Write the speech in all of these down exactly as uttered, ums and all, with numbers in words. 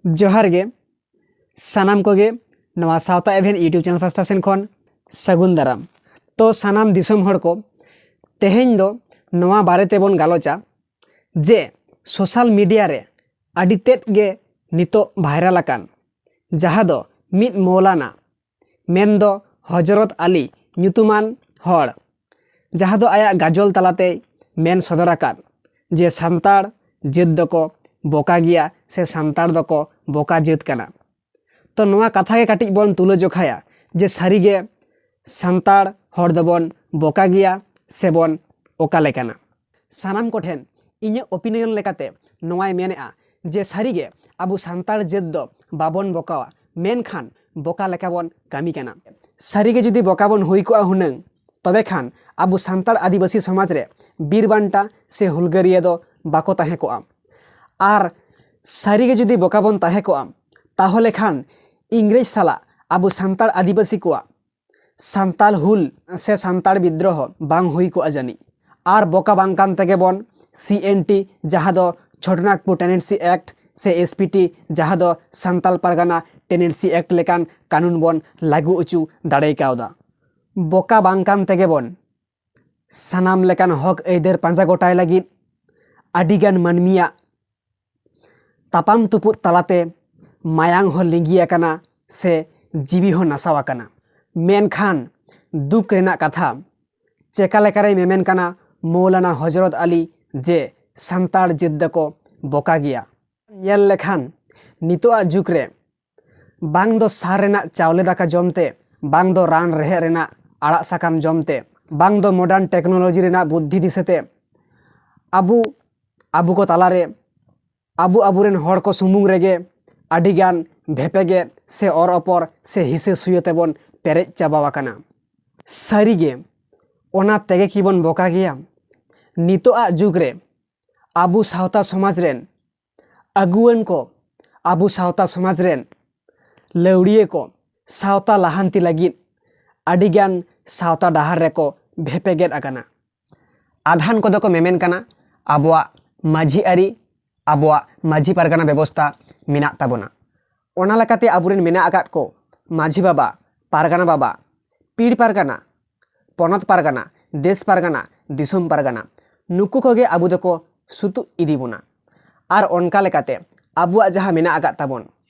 ᱡᱚᱦᱟᱨ ᱜᱮ ᱥᱟᱱᱟᱢ ᱠᱚᱜᱮ, ᱱᱚᱣᱟ ᱥᱟᱶᱛᱟ ᱮᱵᱷᱮᱱ YouTube ᱪᱮᱱᱮᱞ ᱯᱟᱥᱴᱟ ᱥᱮᱱ ᱠᱷᱚᱱ ᱥᱟᱹᱜᱩᱱ ᱫᱟᱨᱟᱢ᱾ ᱛᱚ ᱥᱟᱱᱟᱢ ᱫᱤᱥᱚᱢ ᱦᱚᱲ ᱠᱚ, ᱛᱮᱦᱮᱧ ᱫᱚ ᱱᱚᱣᱟ ᱵᱟᱨᱮ ᱛᱮᱵᱚᱱ ᱜᱟᱞᱚᱪᱟ ᱡᱮ ᱥᱳᱥᱟᱞ ᱢᱤᱰᱤᱭᱟ ᱨᱮ ᱟᱹᱰᱤ ᱛᱮᱫ ᱜᱮ ᱱᱤᱛᱚᱜ ᱵᱷᱟᱭᱨᱟᱞ ᱟᱠᱟᱱ, ᱡᱟᱦᱟᱸ ᱫᱚ ᱢᱤᱫ ᱢᱚᱣᱞᱟᱱᱟ, ᱢᱮᱱᱫᱚ ᱦᱚᱡᱨᱚᱛ ᱟᱞᱤ ᱧᱩᱛᱩᱢᱟᱱ ᱦᱚᱲ, ᱡᱟᱦᱟᱸ ᱫᱚ ᱟᱭᱟᱜ ᱜᱟᱡᱚᱞ ᱛᱟᱞᱟᱛᱮᱭ ᱢᱮᱱ ᱥᱚᱫᱚᱨ ᱟᱠᱟᱫ ᱡᱮ ᱥᱟᱱᱛᱟᱲ ᱡᱟᱹᱛ ᱫᱚᱠᱚ ᱵᱚᱠᱟ ᱜᱮᱭᱟ ᱥᱮ ᱥᱟᱱᱛᱟᱲ ᱫᱚᱠᱚ ᱵᱚᱠᱟ ᱡᱟᱹᱛ ᱠᱟᱱᱟ᱾ ᱛᱚ ᱱᱚᱣᱟ ᱠᱟᱛᱷᱟ ᱜᱮ ᱠᱟᱹᱴᱤᱡ ᱵᱚᱱ ᱛᱩᱞᱟᱹ ᱡᱚᱠᱷᱟᱭᱟ ᱡᱮ ᱥᱟᱹᱨᱤᱜᱮ ᱥᱟᱱᱛᱟᱲ ᱦᱚᱲ ᱫᱚᱵᱚᱱ ᱵᱚᱠᱟ ᱜᱮᱭᱟ ᱥᱮᱵᱚᱱ ᱚᱠᱟ ᱞᱮᱠᱟᱱᱟ᱾ ᱥᱟᱱᱟᱢ ᱠᱚᱴᱷᱮᱱ ᱤᱧᱟᱹᱜ ᱳᱯᱤᱱᱤᱭᱚᱱ ᱞᱮᱠᱟᱛᱮ ᱱᱚᱣᱟᱭ ᱢᱮᱱᱮᱫᱼᱟ ᱡᱮ ᱥᱟᱹᱨᱤᱜᱮ ᱟᱵᱚ ᱥᱟᱱᱛᱟᱲ ᱡᱟᱹᱛ ᱫᱚ ᱵᱟᱵᱚᱱ ᱵᱚᱠᱟᱣᱟ, ᱢᱮᱱᱠᱷᱟᱱ ᱵᱚᱠᱟ ᱞᱮᱠᱟ ᱵᱚᱱ ᱠᱟᱹᱢᱤ ᱠᱟᱱᱟ᱾ ᱥᱟᱹᱨᱤᱜᱮ ᱡᱩᱫᱤ ᱵᱚᱠᱟ ᱵᱚᱱ ᱦᱩᱭ ᱠᱚᱜᱼᱟ ᱦᱩᱱᱟᱹᱝ, ᱛᱚᱵᱮ ᱠᱷᱟᱱ ᱟᱵᱚ ᱥᱟᱱᱛᱟᱲ ᱟᱹᱫᱤᱵᱟᱹᱥᱤ ᱥᱚᱢᱟᱡᱽ ᱨᱮ ᱵᱤᱨ ᱵᱟᱱᱴᱟ ᱥᱮ ᱦᱩᱞᱜᱟᱹᱨᱤᱭᱟᱹ ᱫᱚ ᱵᱟᱠᱚ ᱛᱟᱦᱮᱸ ᱠᱚᱜᱼᱟ᱾ ᱟᱨ ᱥᱟᱹᱨᱤᱜᱮ ᱡᱩᱫᱤ ᱵᱚᱠᱟ ᱵᱚᱱ ᱛᱟᱦᱮᱸ ᱠᱚᱜᱼᱟ, ᱛᱟᱦᱚᱞᱮ ᱠᱷᱟᱱ ᱤᱝᱨᱮᱡᱽ ᱥᱟᱞᱟᱜ ᱟᱵᱚ ᱥᱟᱱᱛᱟᱲ ᱟᱹᱫᱤᱵᱟᱹᱥᱤ ᱠᱚᱣᱟᱜ ᱥᱟᱱᱛᱟᱞ ᱦᱩᱞ ᱥᱮ ᱥᱟᱱᱛᱟᱲ ᱵᱤᱫᱽᱨᱚᱦᱚ ᱵᱟᱝ ᱦᱩᱭ ᱠᱚᱜᱼᱟ ᱡᱟᱹᱱᱤᱡ᱾ ᱟᱨ ᱵᱚᱠᱟ ᱵᱟᱝ ᱠᱟᱱ ᱛᱮᱜᱮ ᱵᱚᱱ ᱥᱤ ᱮᱱ ᱴᱤ, ᱡᱟᱦᱟᱸ ᱫᱚ ᱪᱷᱳᱴᱚᱱᱟᱜᱽᱯᱩᱨ ᱴᱮᱱᱮᱱᱥᱤ ᱮᱠᱴ, ᱥᱮ ᱮᱥ ᱯᱤ ᱴᱤ, ᱡᱟᱦᱟᱸ ᱫᱚ ᱥᱟᱱᱛᱟᱞ ᱯᱟᱨᱜᱟᱱᱟ ᱴᱮᱱᱮᱱᱥᱤ ᱮᱠᱴ ᱞᱮᱠᱟᱱ ᱠᱟᱹᱱᱩᱱ ᱵᱚᱱ ᱞᱟᱹᱜᱩ ᱦᱚᱪᱚ ᱫᱟᱲᱮ ᱠᱟᱣᱫᱟ᱾ ᱵᱚᱠᱟ ᱵᱟᱝ ᱠᱟᱱ ᱛᱮᱜᱮ ᱵᱚᱱ ᱥᱟᱱᱟᱢ ᱞᱮᱠᱟᱱ ᱦᱚᱠ ᱟᱹᱭᱫᱟᱹᱨ ᱯᱟᱸᱡᱟ ᱜᱚᱴᱟᱭ ᱞᱟᱹᱜᱤᱫ ᱟᱹᱰᱤᱜᱟᱱ ᱢᱟᱹᱱᱢᱤᱭᱟᱜ ᱛᱟᱯᱟᱢ ᱛᱩᱯᱩᱫ ᱛᱟᱞᱟᱛᱮ ᱢᱟᱭᱟᱝ ᱦᱚᱸ ᱞᱤᱸᱜᱤ ᱟᱠᱟᱱᱟ ᱥᱮ ᱡᱤᱣᱤ ᱦᱚᱸ ᱱᱟᱥᱟᱣ ᱟᱠᱟᱱᱟ᱾ ᱢᱮᱱᱠᱷᱟᱱ ᱫᱩᱠ ᱨᱮᱱᱟᱜ ᱠᱟᱛᱷᱟ, ᱪᱮᱠᱟ ᱞᱮᱠᱟᱨᱮᱭ ᱢᱮᱢᱮᱱ ᱠᱟᱱᱟ ᱢᱚᱣᱞᱟᱱᱟ ᱦᱚᱡᱨᱚᱛ ᱟᱞᱤ ᱡᱮ ᱥᱟᱱᱛᱟᱲ ᱡᱟᱹᱛ ᱫᱚᱠᱚ ᱵᱚᱠᱟ ᱜᱮᱭᱟ? ᱧᱮᱞ ᱞᱮᱠᱷᱟᱱ ᱱᱤᱛᱚᱜᱟᱜ ᱡᱩᱜᱽ ᱨᱮ ᱵᱟᱝ ᱫᱚ ᱥᱟᱨ ᱨᱮᱱᱟᱜ ᱪᱟᱣᱞᱮ ᱫᱟᱠᱟ ᱡᱚᱢ ᱛᱮ, ᱵᱟᱝ ᱫᱚ ᱨᱟᱱ ᱨᱮᱦᱮᱫ ᱨᱮᱱᱟᱜ ᱟᱲᱟᱜ ᱥᱟᱠᱟᱢ ᱡᱚᱢ ᱛᱮ, ᱵᱟᱝ ᱫᱚ ᱢᱚᱰᱟᱨᱱ ᱴᱮᱠᱱᱳᱞᱚᱡᱤ ᱨᱮᱱᱟᱜ ᱵᱩᱫᱽᱫᱷᱤ ᱫᱤᱥᱟᱹ ᱛᱮ, ᱟᱵᱚ, ᱟᱵᱚ ᱠᱚ ᱛᱟᱞᱟᱨᱮ, ᱟᱵᱚ ᱟᱵᱚᱨᱮᱱ ᱦᱚᱲ ᱠᱚ ᱥᱩᱢᱩᱝ ᱨᱮᱜᱮ ᱟᱹᱰᱤᱜᱟᱱ ᱵᱷᱮᱯᱮᱜᱮᱫ ᱥᱮ ᱚᱨ ᱚᱯᱚᱨ ᱥᱮ ᱦᱤᱥᱟᱹ ᱥᱩᱭᱟᱹ ᱛᱮᱵᱚᱱ ᱯᱮᱨᱮᱡ ᱪᱟᱵᱟᱣ ᱟᱠᱟᱱᱟ᱾ ᱥᱟᱹᱨᱤᱜᱮ ᱚᱱᱟ ᱛᱮᱜᱮ ᱠᱤᱵᱚᱱ ᱵᱚᱠᱟ ᱜᱮᱭᱟ? ᱱᱤᱛᱚᱜᱟᱜ ᱡᱩᱜᱽ ᱨᱮ ᱟᱵᱚ ᱥᱟᱶᱛᱟ ᱥᱚᱢᱟᱡᱽ ᱨᱮᱱ ᱟᱹᱜᱩᱣᱟᱹᱱ ᱠᱚ, ᱟᱵᱚ ᱥᱟᱶᱛᱟ ᱥᱚᱢᱟᱡᱽ ᱨᱮᱱ ᱞᱟᱹᱣᱲᱤᱭᱟᱹ ᱠᱚ ᱥᱟᱶᱛᱟ ᱞᱟᱦᱟᱱᱛᱤ ᱞᱟᱹᱜᱤᱫ ᱟᱹᱰᱤᱜᱟᱱ ᱥᱟᱶᱛᱟ ᱰᱟᱦᱟᱨ ᱨᱮᱠᱚ ᱵᱷᱮᱯᱮᱜᱮᱫ ᱟᱠᱟᱱᱟ᱾ ᱟᱫᱷᱟᱱ ᱠᱚᱫᱚ ᱠᱚ ᱢᱮᱢᱮᱱ ᱠᱟᱱᱟ ᱟᱵᱚᱣᱟᱜ ᱢᱟᱹᱡᱷᱤ ᱟᱹᱨᱤ, ᱟᱵᱚᱣᱟᱜ ᱢᱟᱹᱡᱷᱤ ᱯᱟᱨᱜᱟᱱᱟ ᱵᱮᱵᱚᱥᱛᱷᱟ ᱢᱮᱱᱟᱜ ᱛᱟᱵᱚᱱᱟ᱾ ᱚᱱᱟ ᱞᱮᱠᱟᱛᱮ ᱟᱵᱚᱨᱮᱱ ᱢᱮᱱᱟᱜ ᱟᱠᱟᱫ ᱠᱚ ᱢᱟᱹᱡᱷᱤ ᱵᱟᱵᱟ, ᱯᱟᱨᱜᱟᱱᱟ ᱵᱟᱵᱟ, ᱯᱤᱲ ᱯᱟᱨᱜᱟᱱᱟ, ᱯᱚᱱᱚᱛ ᱯᱟᱨᱜᱟᱱᱟ, ᱫᱮᱥ ᱯᱟᱨᱜᱟᱱᱟ, ᱫᱤᱥᱚᱢ ᱯᱟᱨᱜᱟᱱᱟ, ᱱᱩᱠᱩ ᱠᱚᱜᱮ ᱟᱵᱚ ᱫᱚᱠᱚ ᱥᱩᱛᱩᱜ ᱤᱫᱤ ᱵᱚᱱᱟ᱾ ᱟᱨ ᱚᱱᱠᱟ ᱞᱮᱠᱟᱛᱮ ᱟᱵᱚᱣᱟᱜ ᱡᱟᱦᱟᱸ ᱢᱮᱱᱟᱜ ᱟᱠᱟᱫ ᱛᱟᱵᱚᱱ,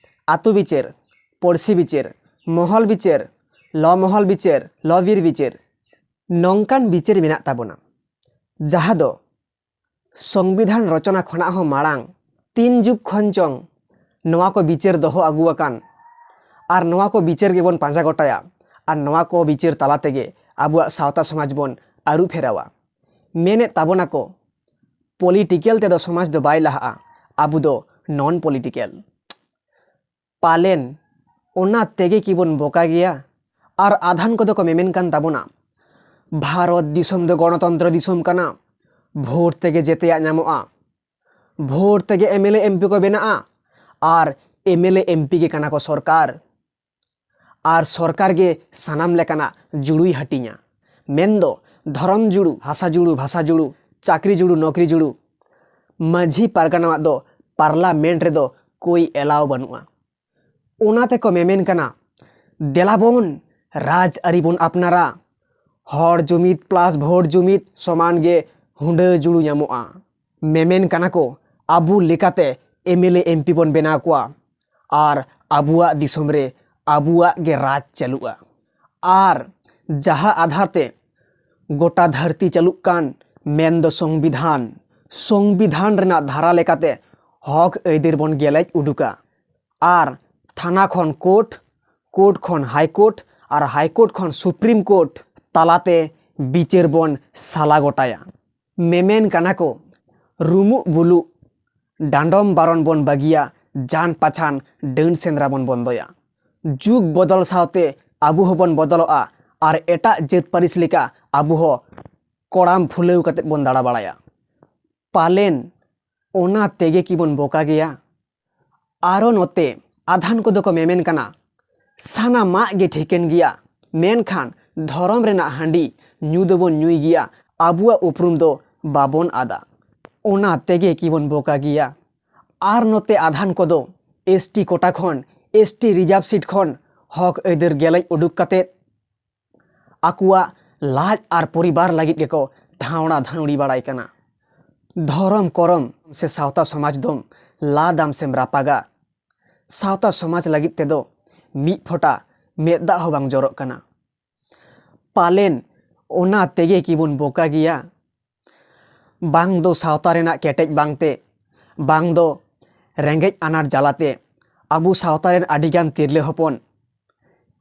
ᱟᱹᱛᱩ ᱵᱤᱪᱟᱹᱨ, ᱯᱚᱲᱥᱤ ᱵᱤᱪᱟᱹᱨ, ᱢᱚᱦᱚᱞ ᱵᱤᱪᱟᱹᱨ, ᱞᱚ ᱢᱚᱦᱚᱞ ᱵᱤᱪᱟᱹᱨ, ᱞᱚ ᱵᱤᱨ ᱵᱤᱪᱟᱹᱨ, ᱱᱚᱝᱠᱟᱱ ᱵᱤᱪᱟᱹᱨ ᱢᱮᱱᱟᱜ ᱛᱟᱵᱚᱱᱟ, ᱡᱟᱦᱟᱸ ᱫᱚ ᱥᱚᱝᱵᱤᱫᱷᱟᱱ ᱨᱚᱪᱚᱱᱟ ᱠᱷᱚᱱᱟᱜ ᱦᱚᱸ ᱢᱟᱲᱟᱝ ᱛᱤᱱ ᱡᱩᱜᱽ ᱠᱷᱚᱱ ᱪᱚᱝ ᱱᱚᱣᱟ ᱠᱚ ᱵᱤᱪᱟᱹᱨ ᱫᱚᱦᱚ ᱟᱹᱜᱩ ᱟᱠᱟᱱ, ᱟᱨ ᱱᱚᱣᱟ ᱠᱚ ᱵᱤᱪᱟᱹᱨ ᱜᱮᱵᱚᱱ ᱯᱟᱸᱡᱟ ᱜᱚᱴᱟᱭᱟ, ᱟᱨ ᱱᱚᱣᱟ ᱠᱚ ᱵᱤᱪᱟᱹᱨ ᱛᱟᱞᱟ ᱛᱮᱜᱮ ᱟᱵᱚᱣᱟᱜ ᱥᱟᱶᱛᱟ ᱥᱚᱢᱟᱡᱽ ᱵᱚᱱ ᱟᱹᱨᱩ ᱯᱷᱮᱨᱟᱣᱟ᱾ ᱢᱮᱱᱮᱫ ᱛᱟᱵᱚᱱᱟᱠᱚ, ᱯᱚᱞᱤᱴᱤᱠᱮᱞ ᱛᱮᱫᱚ ᱥᱚᱢᱟᱡᱽ ᱫᱚ ᱵᱟᱭ ᱞᱟᱦᱟᱜᱼᱟ, ᱟᱵᱚ ᱫᱚ ᱱᱚᱱ ᱯᱚᱞᱤᱴᱤᱠᱮᱞ᱾ ᱯᱟᱞᱮᱱ ᱚᱱᱟ ᱛᱮᱜᱮ ᱠᱤᱵᱚᱱ ᱵᱚᱠᱟ ᱜᱮᱭᱟ? ᱟᱨ ᱟᱫᱷᱟᱱ ᱠᱚᱫᱚ ᱠᱚ ᱢᱮᱢᱮᱱ ᱠᱟᱱ ᱛᱟᱵᱚᱱᱟ, ᱵᱷᱟᱨᱚᱛ ᱫᱤᱥᱚᱢ ᱫᱚ ᱜᱚᱱᱚᱛᱚᱱᱛᱨᱚ ᱫᱤᱥᱚᱢ ᱠᱟᱱᱟ, ᱵᱷᱳᱴ ᱛᱮᱜᱮ ᱡᱮᱛᱮᱭᱟᱜ ᱧᱟᱢᱚᱜᱼᱟ, ᱵᱷᱳᱴ ᱛᱮᱜᱮ M L A M P ᱠᱚ ᱵᱮᱱᱟᱜᱼᱟ, ᱟᱨ M L A M P ᱜᱮ ᱠᱟᱱᱟ ᱠᱚ ᱥᱚᱨᱠᱟᱨ, ᱟᱨ ᱥᱚᱨᱠᱟᱨ ᱜᱮ ᱥᱟᱱᱟᱢ ᱞᱮᱠᱟᱱᱟᱜ ᱡᱩᱲᱩᱭ ᱦᱟᱹᱴᱤᱧᱟ, ᱢᱮᱱᱫᱚ ᱫᱷᱚᱨᱚᱢ ᱡᱩᱲᱩ, ᱦᱟᱥᱟ ᱡᱩᱲᱩ, ᱵᱷᱟᱥᱟ ᱡᱩᱲᱩ, ᱪᱟᱹᱠᱨᱤ ᱡᱩᱲᱩ, ᱱᱚᱠᱨᱤ ᱡᱩᱲᱩ᱾ ᱢᱟᱹᱡᱷᱤ ᱯᱟᱨᱜᱟᱱᱟᱣᱟᱜ ᱫᱚ ᱯᱟᱨᱞᱟᱢᱮᱱᱴ ᱨᱮᱫᱚ ᱠᱳᱭ ᱮᱞᱟᱣ ᱵᱟᱹᱱᱩᱜᱼᱟ᱾ ᱚᱱᱟ ᱛᱮᱠᱚ ᱢᱮᱢᱮᱱ ᱠᱟᱱᱟ, ᱫᱮᱞᱟᱵᱚᱱ ᱨᱟᱡᱽ ᱟᱹᱨᱤ ᱵᱚᱱ ᱟᱯᱱᱟᱨᱟ, ᱦᱚᱲ ᱡᱩᱢᱤᱫ ᱯᱞᱟᱥ ᱵᱷᱳᱴ ᱡᱩᱢᱤᱫ ᱥᱚᱢᱟᱱ ᱜᱮ ᱦᱩᱰᱟᱹ ᱡᱩᱲᱩ ᱧᱟᱢᱚᱜᱼᱟ᱾ ᱢᱮᱢᱮᱱ ᱠᱟᱱᱟ ᱠᱚ, ᱟᱵᱚ ᱞᱮᱠᱟᱛᱮ M L A M P ᱵᱚᱱ ᱵᱮᱱᱟᱣ ᱠᱚᱣᱟ, ᱟᱨ ᱟᱵᱚᱣᱟᱜ ᱫᱤᱥᱚᱢ ᱨᱮ ᱟᱵᱚᱣᱟᱜ ᱜᱮ ᱨᱟᱡᱽ ᱪᱟᱹᱞᱩᱜᱼᱟ᱾ ᱟᱨ ᱡᱟᱦᱟᱸ ᱟᱫᱷᱟᱨ ᱛᱮ ᱜᱚᱴᱟ ᱫᱷᱟᱹᱨᱛᱤ ᱪᱟᱹᱞᱩᱜ ᱠᱟᱱ, ᱢᱮᱱᱫᱚ ᱥᱚᱝᱵᱤᱫᱷᱟᱱ, ᱥᱚᱝᱵᱤᱫᱷᱟᱱ ᱨᱮᱱᱟᱜ ᱫᱷᱟᱨᱟ ᱞᱮᱠᱟᱛᱮ ᱦᱚᱠ ᱟᱹᱭᱫᱟᱹᱨ ᱵᱚᱱ ᱜᱮᱞᱮᱡ ᱩᱰᱩᱠᱟ᱾ ᱟᱨ ᱛᱷᱟᱱᱟ ᱠᱷᱚᱱ ᱠᱳᱨᱴ, ᱠᱳᱨᱴ ᱠᱷᱚᱱ ᱦᱟᱭ ᱠᱳᱨᱴ, ᱟᱨ ᱦᱟᱭ ᱠᱳᱨᱴ ᱠᱷᱚᱱ ᱥᱩᱯᱨᱤᱢ ᱠᱳᱨᱴ ᱛᱟᱞᱟᱛᱮ ᱵᱤᱪᱟᱹᱨ ᱵᱚᱱ ᱥᱟᱞᱟ ᱜᱚᱴᱟᱭᱟ᱾ ᱢᱮᱢᱮᱱ ᱠᱟᱱᱟ ᱠᱚ, ᱨᱩᱢᱩᱜ ᱵᱩᱞᱩᱜ ᱰᱟᱸᱰᱚᱢ ᱵᱟᱨᱚᱱ ᱵᱚᱱ ᱵᱟᱹᱜᱤᱭᱟ, ᱡᱟᱱ ᱯᱟᱪᱷᱟᱱ ᱰᱟᱹᱱ ᱥᱮᱸᱫᱽᱨᱟ ᱵᱚᱱ ᱵᱚᱱᱫᱚᱭᱟ᱾ ᱡᱩᱜᱽ ᱵᱚᱫᱚᱞ ᱥᱟᱶᱛᱮ ᱟᱵᱚ ᱦᱚᱸᱵᱚᱱ ᱵᱚᱫᱚᱞᱚᱜᱼᱟ, ᱟᱨ ᱮᱴᱟᱜ ᱡᱟᱹᱛ ᱯᱟᱹᱨᱤᱥ ᱞᱮᱠᱟ ᱟᱵᱚ ᱦᱚᱸ ᱠᱚᱲᱟᱢ ᱯᱷᱩᱞᱟᱹᱣ ᱠᱟᱛᱮ ᱵᱚᱱ ᱫᱟᱬᱟ ᱵᱟᱲᱟᱭᱟ᱾ ᱯᱟᱞᱮᱱ ᱚᱱᱟ ᱛᱮᱜᱮ ᱠᱤᱵᱚᱱ ᱵᱚᱠᱟ ᱜᱮᱭᱟ? ᱟᱨᱚ ᱱᱚᱛᱮ ᱟᱫᱷᱟᱱ ᱠᱚᱫᱚ ᱠᱚ ᱢᱮᱢᱮᱱ ᱠᱟᱱᱟ, ᱥᱟᱱᱟᱢᱟᱜ ᱜᱮ ᱴᱷᱤᱠᱟᱹᱱ ᱜᱮᱭᱟ, ᱢᱮᱱᱠᱷᱟᱱ ᱫᱷᱚᱨᱚᱢ ᱨᱮᱱᱟᱜ ᱦᱟᱺᱰᱤ ᱧᱩ ᱫᱚᱵᱚᱱ ᱧᱩᱭ ᱜᱮᱭᱟ, ᱟᱵᱚᱣᱟᱜ ᱩᱯᱨᱩᱢ ᱫᱚ ᱵᱟᱵᱚᱱ ᱟᱫᱟ᱾ ᱚᱱᱟ ᱛᱮᱜᱮ ᱠᱤᱵᱚᱱ ᱵᱚᱠᱟ ᱜᱮᱭᱟ? ᱟᱨ ᱱᱚᱛᱮ ᱟᱫᱷᱟᱱ ᱠᱚᱫᱚ ᱮᱥ ᱴᱤ ᱠᱳᱴᱟ ᱠᱷᱚᱱ, ᱮᱥ ᱴᱤ ᱨᱤᱡᱟᱨᱵᱷ ᱥᱤᱴ ᱠᱷᱚᱱ ᱦᱚᱠ ᱟᱹᱭᱫᱟᱹᱨ ᱜᱮᱞᱮᱡ ᱩᱰᱩᱠ ᱠᱟᱛᱮ ᱟᱠᱚᱣᱟᱜ ᱞᱟᱡ ᱟᱨ ᱯᱚᱨᱤᱵᱟᱨ ᱞᱟᱹᱜᱤᱫ ᱜᱮᱠᱚ ᱫᱷᱟᱣᱲᱟ ᱫᱷᱟᱹᱣᱲᱤ ᱵᱟᱲᱟᱭ ᱠᱟᱱᱟ᱾ ᱫᱷᱚᱨᱚᱢ ᱠᱚᱨᱚᱢ ᱥᱮ ᱥᱟᱶᱛᱟ ᱥᱚᱢᱟᱡᱽ ᱫᱚᱢ ᱞᱟᱫᱟᱢ ᱥᱮᱢ ᱨᱟᱯᱟᱜᱟ, ᱥᱟᱶᱛᱟ ᱥᱚᱢᱟᱡᱽ ᱞᱟᱹᱜᱤᱫ ᱛᱮᱫᱚ ᱢᱤᱫ ᱯᱷᱚᱴᱟ ᱢᱮᱫ ᱫᱟᱜ ᱦᱚᱸ ᱵᱟᱝ ᱡᱚᱨᱚᱜ ᱠᱟᱱᱟ᱾ ᱯᱟᱞᱮᱱ ᱚᱱᱟ ᱛᱮᱜᱮ ᱠᱤᱵᱚᱱ ᱵᱚᱠᱟ ᱜᱮᱭᱟ? ᱵᱟᱝ ᱫᱚ ᱥᱟᱶᱛᱟ ᱨᱮᱱᱟᱜ ᱠᱮᱴᱮᱡ ᱵᱟᱝᱛᱮ, ᱵᱟᱝ ᱫᱚ ᱨᱮᱸᱜᱮᱡ ᱟᱱᱟᱴ ᱡᱟᱞᱟᱛᱮ ᱟᱵᱚ ᱥᱟᱶᱛᱟ ᱨᱮᱱ ᱟᱹᱰᱤᱜᱟᱱ ᱛᱤᱨᱞᱟᱹ ᱦᱚᱯᱚᱱ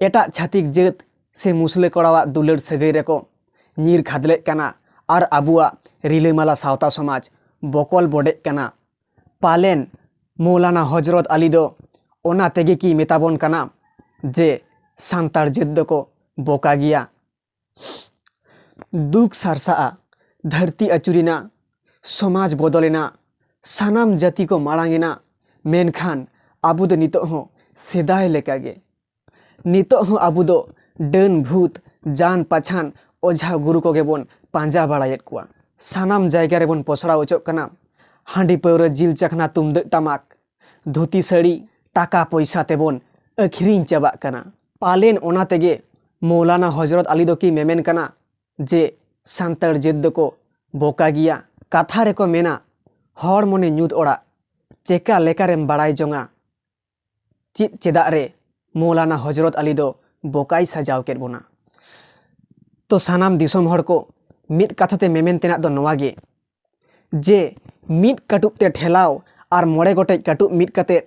ᱮᱴᱟᱜ ᱪᱷᱟᱹᱛᱤᱠ ᱡᱟᱹᱛ ᱥᱮ ᱢᱩᱥᱞᱟᱹ ᱠᱚᱲᱟᱣᱟᱜ ᱫᱩᱞᱟᱹᱲ ᱥᱟᱹᱜᱟᱹᱭ ᱨᱮᱠᱚ ᱧᱤᱨ ᱠᱷᱟᱫᱽᱞᱮᱜ ᱠᱟᱱᱟ ᱟᱨ ᱟᱵᱚᱣᱟᱜ ᱨᱤᱞᱟᱹᱢᱟᱞᱟ ᱥᱟᱶᱛᱟ ᱥᱚᱢᱟᱡᱽ ᱵᱚᱠᱚᱞ ᱵᱚᱰᱮᱜ ᱠᱟᱱᱟ᱾ ᱯᱟᱞᱮᱱ ᱢᱚᱣᱞᱟᱱᱟ ᱦᱚᱡᱨᱚᱛ ᱟᱞᱤ ᱫᱚ ᱚᱱᱟ ᱛᱮᱜᱮ ᱠᱤ ᱢᱮᱛᱟᱵᱚᱱ ᱠᱟᱱᱟ ᱡᱮ ᱥᱟᱱᱛᱟᱲ ᱡᱟᱹᱛ ᱫᱚᱠᱚ ᱵᱚᱠᱟ ᱜᱮᱭᱟ? ᱫᱩᱠ ᱥᱟᱨᱥᱟᱜᱼᱟ, ᱫᱷᱟᱹᱨᱛᱤ ᱟᱹᱪᱩᱨᱮᱱᱟ, ᱥᱚᱢᱟᱡᱽ ᱵᱚᱫᱚᱞᱮᱱᱟ, ᱥᱟᱱᱟᱢ ᱡᱟᱹᱛᱤ ᱠᱚ ᱢᱟᱲᱟᱝ ᱮᱱᱟ, ᱢᱮᱱᱠᱷᱟᱱ ᱟᱵᱚ ᱫᱚ ᱱᱤᱛᱚᱜ ᱦᱚᱸ ᱥᱮᱫᱟᱭ ᱞᱮᱠᱟᱜᱮ᱾ ᱱᱤᱛᱚᱜ ᱦᱚᱸ ᱟᱵᱚ ᱫᱚ ᱰᱟᱹᱱ ᱵᱷᱩᱛ, ᱡᱟᱱ ᱯᱟᱪᱷᱟᱱ, ᱚᱡᱷᱟ ᱜᱩᱨᱩ ᱠᱚᱜᱮ ᱵᱚᱱ ᱯᱟᱸᱡᱟ ᱵᱟᱲᱟᱭᱮᱫ ᱠᱚᱣᱟ᱾ ᱥᱟᱱᱟᱢ ᱡᱟᱭᱜᱟ ᱨᱮᱵᱚᱱ ᱯᱚᱥᱲᱟᱣ ᱚᱪᱚᱜ ᱠᱟᱱᱟ ᱦᱟᱺᱰᱤ ᱯᱟᱹᱣᱨᱟᱹ, ᱡᱤᱞ ᱪᱟᱠᱷᱱᱟ, ᱛᱩᱢᱫᱟᱹᱜ ᱴᱟᱢᱟᱠ, ᱫᱷᱩᱛᱤ ᱥᱟᱹᱲᱤ, ᱴᱟᱠᱟ ᱯᱚᱭᱥᱟ ᱛᱮᱵᱚᱱ ᱟᱹᱠᱷᱨᱤᱧ ᱪᱟᱵᱟᱜ ᱠᱟᱱᱟ᱾ ᱯᱟᱞᱮᱱ ᱚᱱᱟ ᱛᱮᱜᱮ ᱢᱚᱣᱞᱟᱱᱟ ᱦᱚᱡᱨᱚᱛ ᱟᱞᱤ ᱫᱚ ᱠᱤ ᱢᱮᱢᱮᱱ ᱠᱟᱱᱟ ᱡᱮ ᱥᱟᱱᱛᱟᱲ ᱡᱟᱹᱛ ᱫᱚᱠᱚ ᱵᱚᱠᱟ ᱜᱮᱭᱟ? ᱠᱟᱛᱷᱟ ᱨᱮᱠᱚ ᱢᱮᱱᱟ, ᱦᱚᱲ ᱢᱚᱱᱮ ᱧᱩᱛ ᱚᱲᱟᱜ, ᱪᱮᱠᱟ ᱞᱮᱠᱟᱨᱮᱢ ᱵᱟᱲᱟᱭ ᱡᱚᱝᱟ ᱪᱮᱫ ᱪᱮᱫᱟᱜ ᱨᱮ ᱢᱚᱣᱞᱟᱱᱟ ᱦᱚᱡᱨᱚᱛ ᱟᱞᱤ ᱫᱚ ᱵᱚᱠᱟᱭ ᱥᱟᱡᱟᱣ ᱠᱮᱫ ᱵᱚᱱᱟ? ᱛᱚ ᱥᱟᱱᱟᱢ ᱫᱤᱥᱚᱢ ᱦᱚᱲ ᱠᱚ ᱢᱤᱫ ᱠᱟᱛᱷᱟ ᱛᱮ ᱢᱮᱢᱮᱱ ᱛᱮᱱᱟᱜ ᱫᱚ ᱱᱚᱣᱟ ᱜᱮ ᱡᱮ ᱢᱤᱫ ᱠᱟᱹᱴᱩᱵ ᱛᱮ ᱴᱷᱮᱞᱟᱣ ᱟᱨ ᱢᱚᱬᱮ ᱜᱚᱴᱮᱡ ᱠᱟᱹᱴᱩᱵ ᱢᱤᱫ ᱠᱟᱛᱮ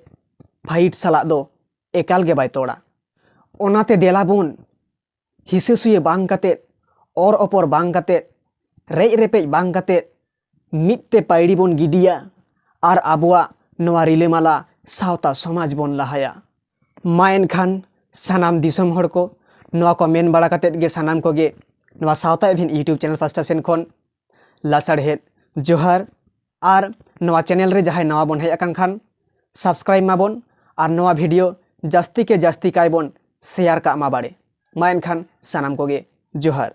ᱯᱷᱟᱭᱤᱴ ᱥᱟᱞᱟᱜ ᱫᱚ ᱮᱠᱟᱞ ᱜᱮ ᱵᱟᱭ ᱛᱚᱲᱟ᱾ ᱚᱱᱟᱛᱮ ᱫᱮᱞᱟ ᱵᱚᱱ ᱦᱤᱥᱟᱹ ᱥᱩᱭᱟᱹ ᱵᱟᱝ ᱠᱟᱛᱮ, ᱚᱨ ᱚᱯᱚᱨ ᱵᱟᱝ ᱠᱟᱛᱮ, ᱨᱮᱡ ᱨᱮᱯᱮᱡ ᱵᱟᱝ ᱠᱟᱛᱮ ᱢᱤᱫ ᱛᱮ ᱯᱟᱹᱭᱲᱤ ᱵᱚᱱ ᱜᱤᱰᱤᱭᱟ ᱟᱨ ᱟᱵᱚᱣᱟᱜ ᱱᱚᱣᱟ ᱨᱤᱞᱟᱹᱢᱟᱞᱟ ᱥᱟᱶᱛᱟ ᱥᱚᱢᱟᱡᱽ ᱵᱚᱱ ᱞᱟᱦᱟᱭᱟ᱾ ᱢᱟ ᱮᱱᱠᱷᱟᱱ ᱥᱟᱱᱟᱢ ᱫᱤᱥᱚᱢ ᱦᱚᱲ ᱠᱚ ᱱᱚᱣᱟ ᱠᱚ ᱢᱮᱱ ᱵᱟᱲᱟ ᱠᱟᱛᱮᱫ ᱜᱮ ᱥᱟᱱᱟᱢ ᱠᱚᱜᱮ ᱱᱚᱣᱟ ᱥᱟᱶᱛᱟ ᱮᱵᱷᱮᱱ YouTube ᱪᱮᱱᱮᱞ ᱯᱟᱥᱴᱟ ᱥᱮᱱ ᱠᱷᱚᱱ ᱞᱟᱥᱟᱲᱦᱮᱫ ᱡᱚᱦᱟᱨ᱾ ᱟᱨ ᱱᱚᱣᱟ ᱪᱮᱱᱮᱞ ᱨᱮ ᱡᱟᱦᱟᱸᱭ ᱱᱟᱣᱟ ᱵᱚᱱ ᱦᱮᱡ ᱟᱠᱟᱱ ᱠᱷᱟᱱ ᱥᱟᱵᱥᱠᱨᱟᱭᱤᱵ ᱢᱟᱵᱚᱱ ᱟᱨ ᱱᱚᱣᱟ ᱵᱷᱤᱰᱤᱭᱳ ᱡᱟᱹᱥᱛᱤ ᱠᱮ ᱡᱟᱹᱥᱛᱤ ᱠᱟᱭ ᱵᱚᱱ ᱥᱮᱭᱟᱨ ᱠᱟᱜ ᱢᱟ ᱵᱟᱲᱮ᱾ ᱢᱟ ᱮᱱᱠᱷᱟᱱ ᱥᱟᱱᱟᱢ ᱠᱚᱜᱮ ᱡᱚᱦᱟᱨ᱾